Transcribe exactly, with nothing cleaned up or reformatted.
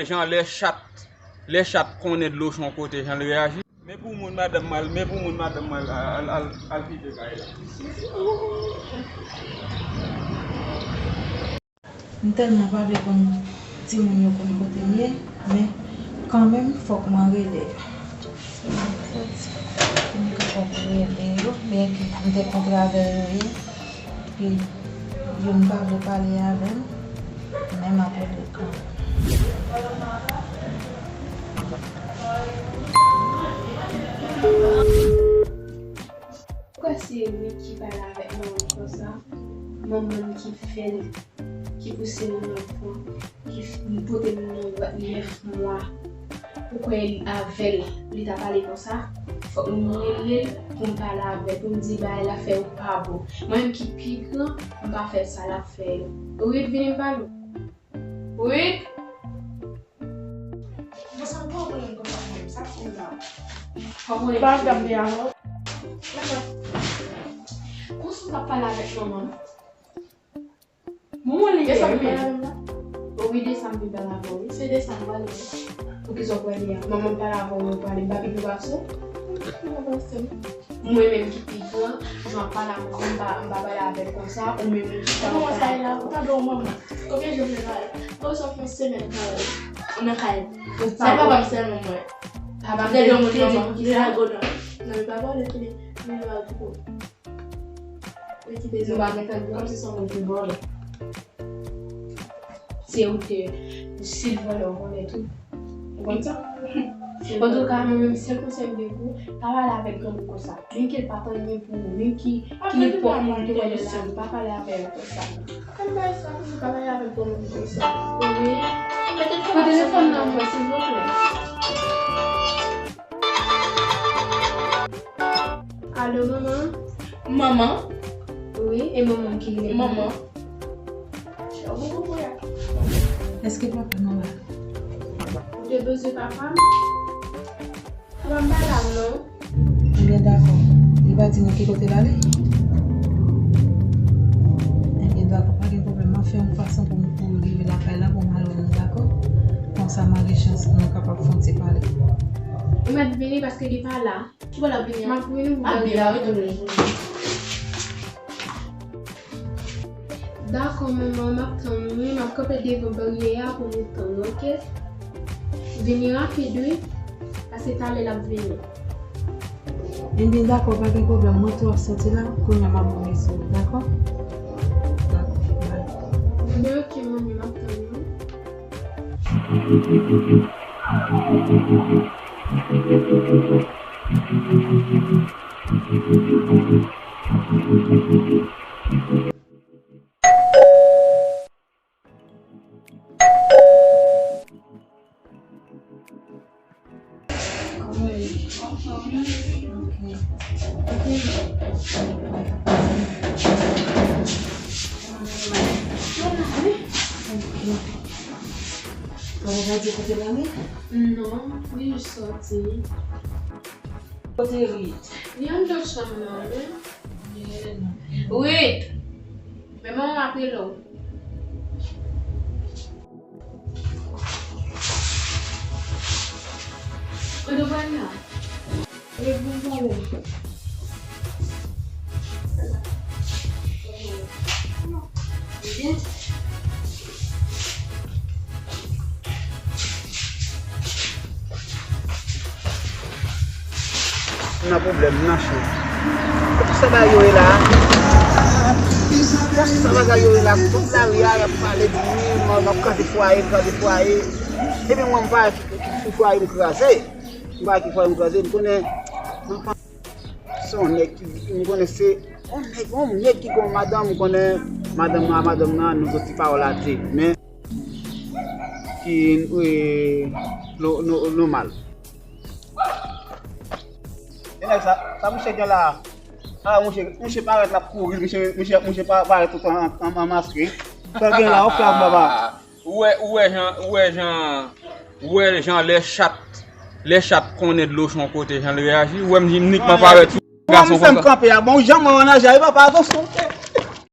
Jan lè chat, lè chat konnen dlo se yon kote, jan l reyaji. Men pou moun madanm mwen, men pou moun madanm mwen al, al, al, al kite kay la. M tèlman pa vle konn timoun yo konn kote m ye, men kanmenm fòk mwen rele yo. Pou m kapab rele yo, byenke m te kontre avè yo ye, epi yo m pa vle pale avè m, men m ap rele kanmenm. Ou kwè se Eric ki pale avèk manman m konsa? Manman m ki fè l, ki pouse m nan fon, ki f-, pote m nan vant nèf mwa. Ou kwè avè l, li ta pale konsa? Fòk m rele l pou m pale avè l, pou m di bagay la fè yo pa bon. Mwen menm ki pi gran, m pa fè sa l ap fè yo. Eric, vini m pale w. Eric! Bon, sa m pa konnen konsa menm, sa k fè m la. Pa konnen. Ba, gade avè w. Konsa w t ap pale avèk manman m? Bon, mwen li de sa m vin pale avè m la. O wi, de sa m vin pale avè w, wi. Se de sa m pale. Poukisa w kwè li a? Manman m pale avè w, mwen pale, m pa pi gwo pase w? Mwen pase m. Mwen menm ki pi gran, jan w ap pale avè m, m pa, m pa pale avè l konsa, ou menm ki sa w pale. Kòman sa ye la? Ou pa gen yon manman? Konbyen jou m fè pale? Konbyen sa w fè yon semèn pale? Ou nan kay. Ou pa papa m sèlman mwen. Papa m te gen yon moun manman ki sa. Non, li pa pale, li, li la tou. Li kite nou pa gen tan kòmsi se yon moun ki vòlè. Se ou te, si l vòlè, ou vòlè tou. Ou konn sa? Antouka, mwen menm, sèl konsèy m gen pou ou, pa pale avèk granmoun konsa. Menm ke l pa t anyen pou ou, menm ki, ki nenpòt moun ki te wè l la, pa pale avè l konsa. Kòm bagay sa, pou nou pa pale avèk granmoun konsa. Wi. Pran telefòn nan mwen, silvouplè. Alo, manman? Manman? Wi, e manman ki rele? Manman. Èske papa m la? Ou te bezwen papa m? Papa m pa la, non. Ebyen, dakò. Li pa di nou ki kote l ale? Ebyen, dakò, pa gen pwoblèm. M ap fè yon fason pou m, pou m rive lakay la, pou m al wè nou, dakò? Konsa, m a gen chans pou nou kapab fè yon ti pale. Ou mèt vini paske li pa la. Ki bò l ap vini an? M ap vini pou m ap vini, wi, tounen. Dakò, manman, m ap tann ou, wi. M ap kanpe devan baryè a pou nou tann, oke? Vini rapid, wi. Paske talè l ap vini. Ebyen, dakò, pa gen pwoblèm. Mwen tou ap soti la. Kounye a, m ap voye sou ou, dakò? Dakò, bye. Ebyen, oke, manmi, m ap tann ou. Papa pa di kote l ale? Non, li jis soti. Kote Rit? Li anndan chanm nan, wi. Rit! Men manman m ap rele w. Kote w pral la? Rit, vin pale. Byen. M nan pwoblèm, m nan cho. Kote sa bagay yo ye la a? Kote sa bagay yo ye la? Tout lari a, y ap pale di wi, m ap kraze fwaye, m kraze fwaye. Epi mwen, m pa sou fwaye m kraze. M pa ki fwaye m kraze, m konnen, m pa, se yon nèg ki, m konnen se yon nèg, yon nèg ki gon madanm, m konnen madanm nan, madanm nan, nou gon ti pawòl a te, men ki, e, no-, no-, nòmal. E nèg sa, sa mouche gen la a? A, mouche, mouche parèt l ap kouri, mouche, mouche, mouche pa-, parèt tout an, an, an maske. Sa l gen la, ou fè ak baba. Ou wè, ou wè jan, ou wè jan, ou wè jan lè chat, lè chat konnen dlo se yon kote, jan l reyaji. Ou wè m unikman parèt sou gason konsa. Ou wè m kanpe a, bon, jan mwen an naje a, e papa, atansyon.